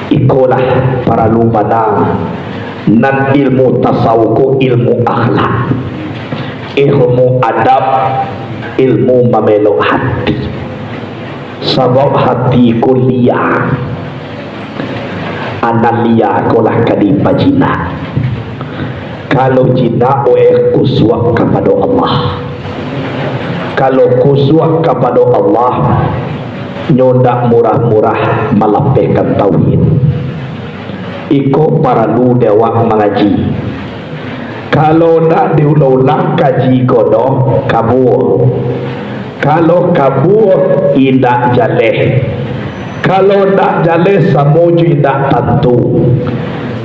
ikolah paralu bana nan ilmu tasawuf ko ilmu akhlak, ilmu adab, ilmu mamelok hati. Sabab hati ko lia. Anak lia ko lah ka dipajinak. Kalau jinak, weh, kusuak kapado Allah. Kalau kusuak kapado Allah, nyo ndak murah-murah malapehkan tauhid. Iko paralu dek awak mangaji. Kalau ndak diulang-ulang kaji ko doh, kabua. Kalau kabua, indak jaleh. Kalau indak jaleh, samo jo indak tantu.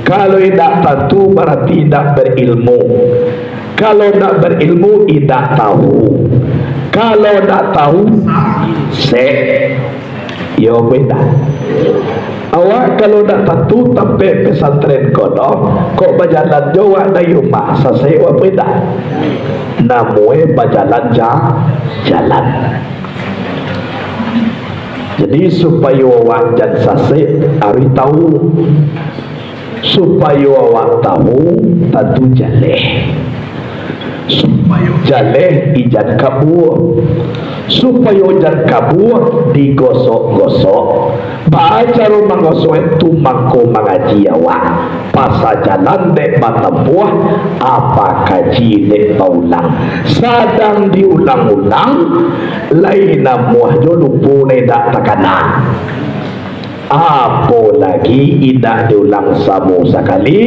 Kalau indak tantu, barati indak berilmu. Kalau indak berilmu, indak tahu. Kalau indak tahu, sasek. Iyo, beda. Awak kalau ndak tantu tampek pesantren ko doh, kok bajalan jo awak dari rumah, sasek awak beda. Namuah bajalan ja-, jalan. Jadi, supayo awak jan sasek, harus tahu. Supayo awak tahu, tantu jaleh. Supayo jaleh, ijan kabua. Supayo jan kabua, digosok-gosok. Baa caro manggosok tu, mangko mangaji awak. Pasa jalan dek batampuah, apa kaji dek baulang. Sadang diulang-ulang, lai namuah jo lupo, lai dak takana. Apo lagi indak diulang samo sakali,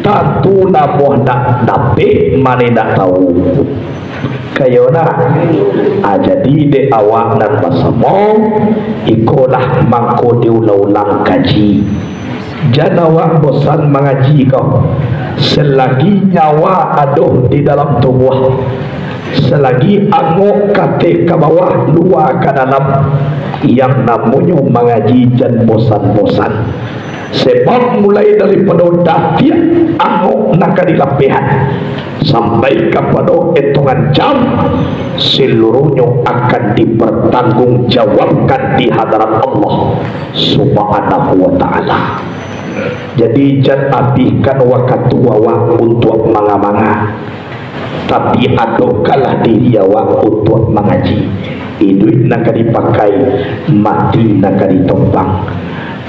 tantu namuah ndak dapek, mane ndak tahu. Kayo nak? Ah, jadi dek awak nan basamo, ikolah mangko diulang-ulang kaji. Jan awak bosan mangaji ko. Selagi nyawa ado di dalam tubuah, selagi angok ka ateh ka bawah, lua ka dalam, yang namonyo mangaji jan bosan-bosan. Sebab mulai daripado datiak angok nan ka dilapehan, sampai kapado etongan jam, seluruhnyo akan dipertanggungjawabkan di hadarat Allah Subhanahu wa Ta'ala. Jadi, jan abihkan wakatu awak untuak manga-manga, tapi adokanlah diri awak untuak mangaji. Iduik nan ka dipakai, mati nan ka ditompang.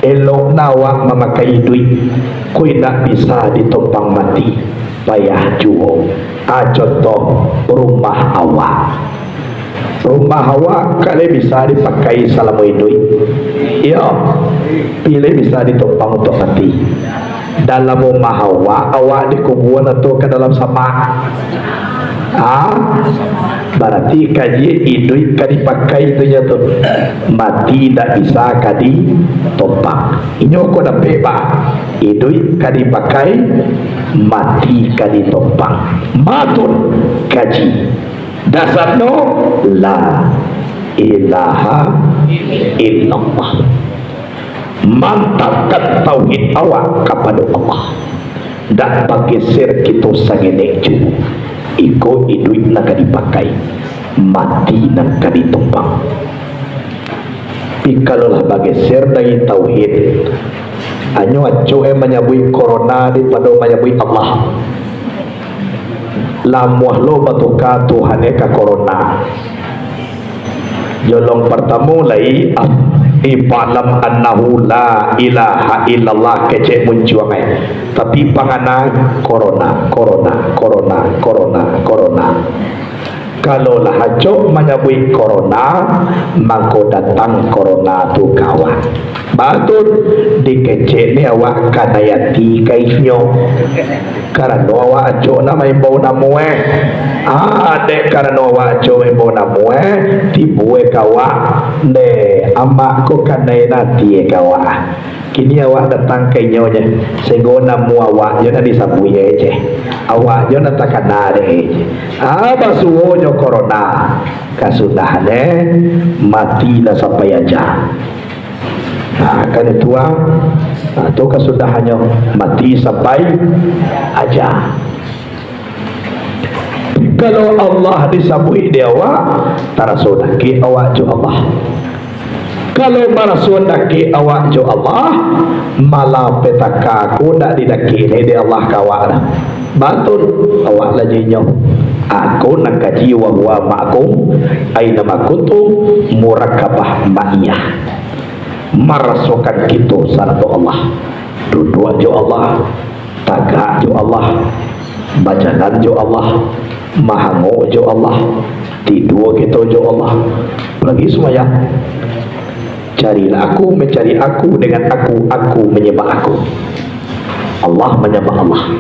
Elok na awak mamakai iduik, kok indak bisa ditompang mati, payah juo. A, contoh, rumah awak. Rumah awak kan lai bisa dipakai salamo iduik. Iyo, pi lai bisa ditompang untuak mati. Dalam rumah awak, awak dikubuan atau ka dalam samak? Ha? Barati kaji iduik ka dipakai tu nyo tu. Mati ndak bisa ka ditompang. Inyo ko dapek ba, iduik ka dipakai, mati ka ditompang. Matun kaji. Dasarnyo la ilaha illallah. Mantapkan tauhid awak kapado Allah. Ndak bageser kito sangenek juo. Iko iduik nan ka dipakai, mati nan ka ditompang. Tapi kalau lah bageser dari tauhid, hanyo acok eh manyabuik corona daripado manyabuik Allah. Lamuah lo batuka Tuhan eh ka corona. Jolong partamo lai, "I'lam annahu la ilaha illallah," kecek muncuang ai. Tapi pangana corona, corona, corona, corona, corona. Kalau lah acok manyabuik corona, mangko datang corona tu ka awak. Batua, dikecek ni awak kanai ati ka inyo. Karano awak acok nak maimbau namo eh. Ah, dek karano awak acok maimbau namo eh, tibo eh ka awak. Dek, amak ko kanai ati eh ka awak. Kini awak datang ka inyo je, sahinggo namo awak jo nan disabuik eh je. Awak jo nan takana dek eh je. Ah, basuo jo corona. Kasudahan eh, mati lah sampai aja. Nah, kan itu ah. Nah, tu kasudahannyo, mati sampai aja. Kalau Allah disabuik di awak, taraso dakek awak jo Allah. Kalau maraso dakek awak jo Allah, malapetaka ko ndak didakek lai dek Allah ka awak dah. Batua, awak lah jo inyo. Ako nan kaji, "Wa huwa ma'akum aina ma kuntum," murakabah ma'iyah. Marasokan kito sarato Allah. Duduak jo Allah, tagak jo Allah, bajalan jo Allah, mahango jo Allah, tidua kito jo Allah. Apalagi sumbayang. Carilah aku, mencari aku, dengan aku, aku menyembah aku. Allah manyambah Allah.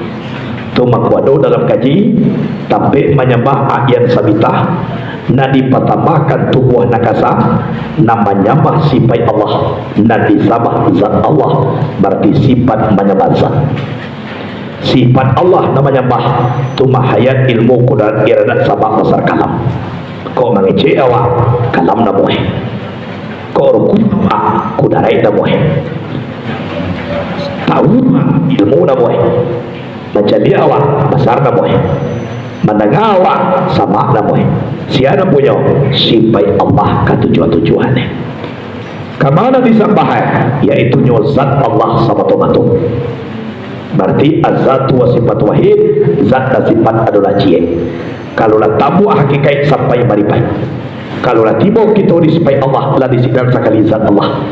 Tu mako ado dalam kaji, tampek manyambah Aryan Sabitah, nan dipatambahkan tubuah nan kasa, nan manyambah sipaik Allah, nan disambah zat Allah, barati sipaik manyambah zat. Sipaik Allah nan manyambah, tu mah hayat, ilmu, kudrat, iradat, sabab, basar, kalam. Kok mangecek awak, kalam namo eh. Kok ruku awak, kudrat namo eh. Tahu awak, ilmu namo eh. Mancaliak awak, basar namo eh. Mandanga awak, samak namo eh. Sia nan punyo? Sipaik Allah katujuah-tujuahan eh. Ka ma nan disambah eh? Yaitunyo zat Allah samato-mato. Barati az-zatu wa sifat wahid, zat dan sifat adolah ciek. Kalau lah tabuak hakikaik sampai maripat. Kalau lah tibo kito di sipaik Allah, lah di sinan sakali zat Allah.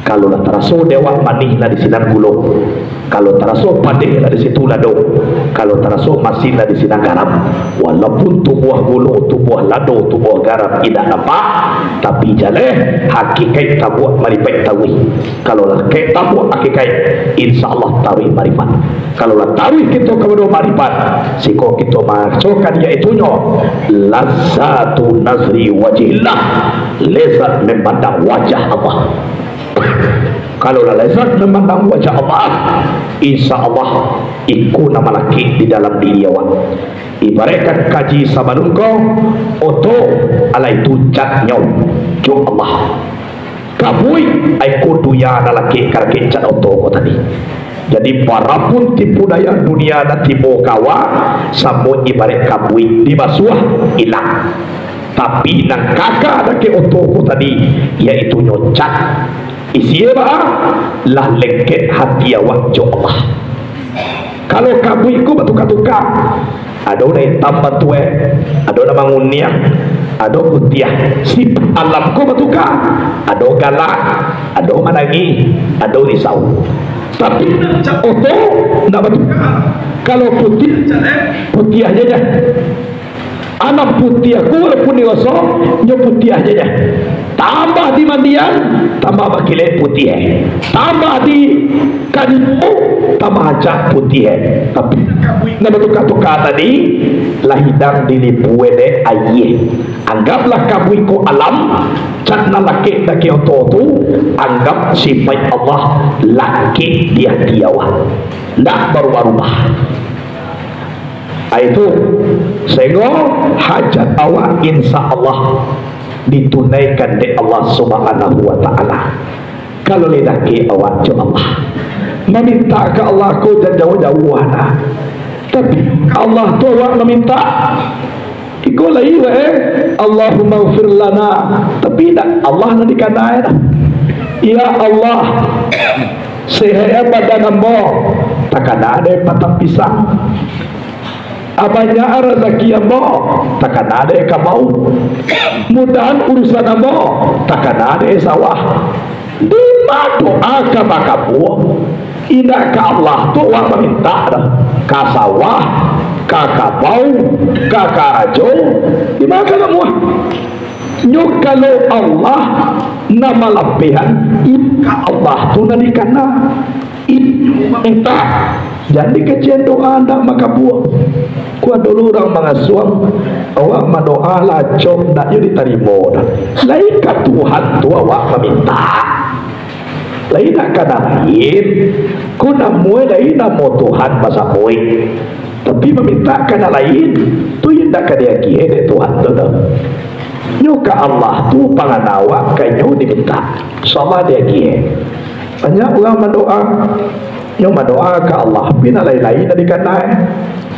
Kalau lah taraso di awak manih, lah di sinan gulo. Kalau taraso padeh, lah di situ lado. Kalau taraso masin, lah di sinan garam. Walaupun tubuah gulo, tubuah lado, tubuah garam indak nampak, tapi jaleh hakikaik tabuak maripat taruih. Kalau lah kek tabuak hakikaik, insya Allah taruih maripat. Kalau lah taruih kito kapado maripat, siko kito marasokan yaitunyo lazatu nazri wajhillah, lezat memandang wajah Allah. Kalau lah lezat memandang wajah Allah, insya Allah iko nan malakik di dalam diri awak. Ibaratkan kaji sabalun ko, oto, alah itu catnyo jo Allah. Kabuik, ai ko dunia nan lakik ka lakik cat oto ko tadi. Jadi, barapun tipu daya dunia nan tibo ka awak, samo ibarat kabuik dibasuah, ilang. Tapi nan kaka dakek oto ko tadi, yaitunyo cat. Isi baa? Lah lengket hati awak jo Allah. Kalau kabuik ko batuka-tuka, ado nan itam batueh, ado nan manguniang, ado putiah. Sipaik alam ko batuka, ado galak, ado manangih, ado risau. Tapi nan cat oto ndak batuka. Kalau putiah, cat, eh, putiah aja dah. Anak putiah ko walaupun dewasa, nyo putiah aja dah. Tambah dimandian, tambah bakilek putiah. Tambah di kadipo, Sama aja putiah, eh. Tapi nan batuka-tuka tadi, lah hidang dilipua dek aia. Anggaplah kabuik ko alam, cak nan lakek dakek oto tu, anggap sipaik Allah lakek di ati awak. Ndak barubah-rubah. Ah, itu. Sehingga hajat awak, insya Allah, ditunaikan dek Allah Subhanahu wa Ta'ala. Kalau lai dakek awak jo Allah, mamintak ka Allah ko jan jauah-jauah nah. Tapi Allah tu awak mamintak. Iko lai, eh, Allahumma gfir lana. Tapi indak Allah nan dikana, eh, dah. Ya Allah, sehat badan ambo, takana dek batang pisang. Banyak razaki ambo, takana dek kabau. Mudahan urusan ambo, takana dek sawah. Dima doa ka makabua? Indak ka Allah tu awak mamintak dah. Ka sawah, ka kabau, ka karajo, dima ka namuah? Nyo kalau Allah nan malapehan, indak Allah tu nan dikana. Inyo mintak, jan dikacian doa ndak makabua. Kok ado urang mangasuang, awak mandoa lah acok, ndak jo ditarimo dah. Lai ka Tuhan tu awak mamintak. Lai nak ka nan lain, ko namuah lai namo Tuhan basabuik. Tapi mamintak ka nan lain, tu indak ka diagiah dek Tuhan tu doh. Nyo ka Allah tu pangana awak ka inyo dimintak, insyaallah diagiah. Banyak urang mandoa, nyo mandoa ka Allah, tapi nan lain-lain nan dikana.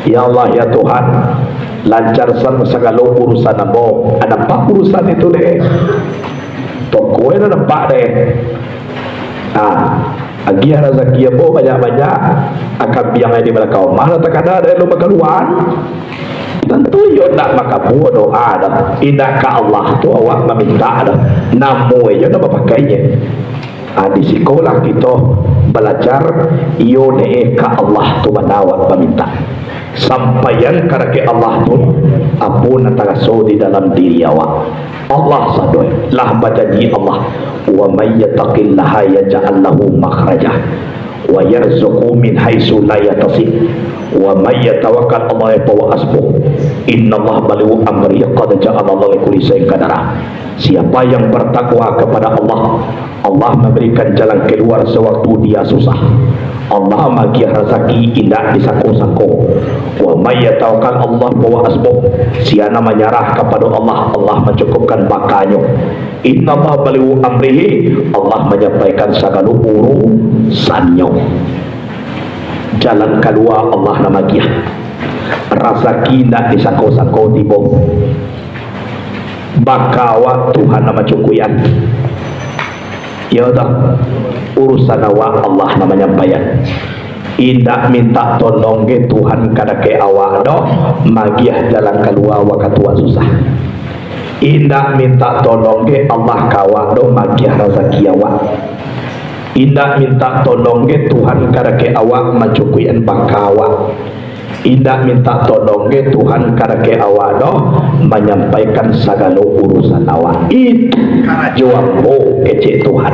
Ya Allah, ya Tuhan, lancarkan sagalo urusan ambo. Ah, nampak urusan itu deh. Pokoknyo nampak deh. Ah, agiah razaki ambo banyak-banyak. Ah, kambiang di balakang rumah lah takana dek lo bakaluan. Tantu iyo ndak makabua doa doh. Indak ka Allah tu awak mamintak doh. Namo iyo ndak bapakainyo. Ah, di sikolah kito balajar, iyo dek ka Allah tu bana awak mamintak. Sampaian ka dakek Allah tu, apo nan taraso di dalam diri awak. Allah sadoi, lah bajanji Allah, "Wa may yattaqillaha yaj'al lahu makhraja, wa yarzuqhu min haitsu la yahtasib, wa may yatawakkal 'alallahi fa huwa hasbuh, innallaha balighu amrihi, qad ja'alallahu likulli syai'in qadara." Siapa yang bertakwa kepada Allah, Allah mambarikan jalan kaluar sawaktu dia susah. Allah maagiah razaki indak disangko-sangko. Wa may yatawakkal 'alallahi fa huwa hasbuh. Sia nan manyarah kapado Allah, Allah mancukupkan bakanyo. Innallaha balighu amrihi. Allah manyampaikan sagalo urusannyo. Jalan kalua Allah nan maagiah. Razaki indak disangko-sangko tibo. Baka awak Tuhan nan mancukuikan. Iyo toh, urusan awak Allah nan manyampaian. Indak mintak tolong ge Tuhan ka dakek awak doh, magiah jalan kalua wakatu awak susah. Indak mintak tolong ge Allah ka awak doh, magiah razaki awak. Indak mintak tolong ge Tuhan ka dakek awak mancukuikan baka awak. Indak mintak tolong ge Tuhan ka dakek awak doh, manyampaikan sagalo urusan awak. Itu karajo ambo, kecek Tuhan.